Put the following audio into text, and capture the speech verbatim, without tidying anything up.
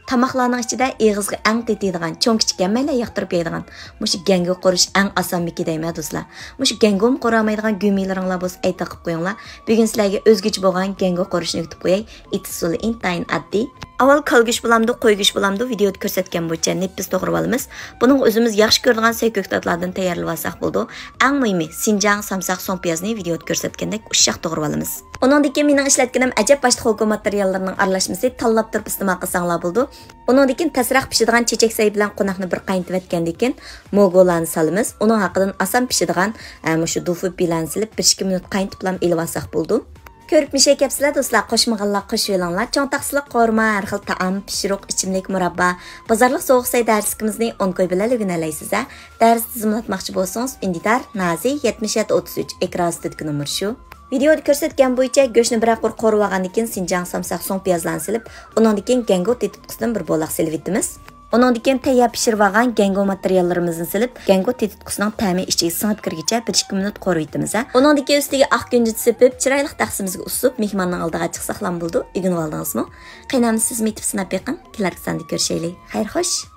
تاماقلارنىڭ ئىچىدە ئېغىزغا ئەڭ تېتىيدىغان، چوڭ-كىچىك ھەممەيلەن ياقتۇرۇپ يەيدىغان مۇشۇ گەڭگو قورۇش ئەڭ ئاسانمىكى دەيمەن دوستلار. مۇشۇ گەڭگومۇ قورالمايدىغان گۈمىلىرىڭلار بولسا ئەيتە قىلىپ قويۇڭلار. بۈگۈن سىلەرگە ئۆزگىچە بولغان گەڭگو قورۇشنى ئۆگىتىپ قوياي. ئېتىش ئۇسۇلى ئىنتايىن ئاددىي. ئاۋۋال كالگۈش بولامدۇ، قويگۈش بولامدۇ، ۋىدىيودا كۆرسەتكەن بويىچە نېپىز توغرىۋالىمىز. بۇنىڭغا ئۆزىمىز ياخشى كۆرىدىغان سەي كۆكتاتلاردىن تەييارلىۋالساق بولىدۇ. ئەڭ مۇھىمى، سىنجاڭ سامساق سوڭ پىيازنى ۋىدىيودا كۆرسەتكەندەك ئۇششاق توغرىۋالىمىز. ئۇنىڭدىن كېيىن مېنىڭ ئىشلەتكىنىم ئەجەب باشلىق ھوكۇمەت ماتېرىياللىرىنىڭ ئارىلاشمىسى، تاللاپ تۇرۇپ ئىستېمال قىلساڭلار بولىدۇ. ئۇنىڭدىن كېيىن پەسرەك پىشىدىغان چېچەك سەي بىلەن قوناقنى بىر قاينىتىۋەتكەندىن كېيىن موگولانى سالىمىز. ئۇنىڭ ھەققىدىن ئاسان پىشىدىغان، ئە، مۇشۇ دۇفۇ پىلانى سېلىپ بىر ئىككى مىنۇت قاينىتىپلا ئېلىۋالساق بولىدۇ. كۆرۈپ مىشەي كەپسىلەر دوستلار، قوشمىغانلار قوشۇۋېلىڭلار. چوڭ تاقسىلىق قورۇما، ھەر خىل تائام، پىشۇرۇق، ئىچىملىك، مۇراببا، بازارلىق سوغۇق سەي دەرسلىكىمىزنى ئون كوي بىلەن ئۆگىنەلەيسىز ھە. دەرس تىزىملاتماقچى بولسىڭىز، ئۈندىدار، نازى، يەتمىش يەتتە ئوتتۇز ئۈچ، ئېكران ئۈستىدىكى نومۇر شۇ. ۋىدىيودا كۆرسەتكەن بويىچە گۆشنى بىرەر قۇر قورۇۋالغاندىن كېيىن سىنجاڭ سامساق سوڭ پىيازلارنى سېلىپ، ئۇنىڭدىن كېيىن گەڭگو تېتىتقۇسىدىن بىر بولاق سېلىۋېتىمىز. ئۇنىڭدىن كېيىن تەييار پىشۇرۇۋالغان گەڭگو ماتېرىياللىرىمىزنى سېلىپ، گەڭگو تېتىتقۇسىنىڭ تەمى ئىچىگە سىڭىپ كىرگىچە بىر ئىككى مىنۇت قورۇۋېتىمىز ھە. ئۇنىڭدىن كېيىن ئۈستىگە ئاق كۈنجۈت سېپىپ، چىرايلىق تەخسىمىزگە ئۇسسۇپ، مېھماننىڭ ئالدىغا چىقساقلام بولىدۇ. ئۆگىنىۋالدىڭىزمۇ؟ قېنى ئەمدى سىزمۇ ئېتىپ سىناپ بېقىڭ. كېلەركى ساندا كۆرۈشەيلى. خەير خوش!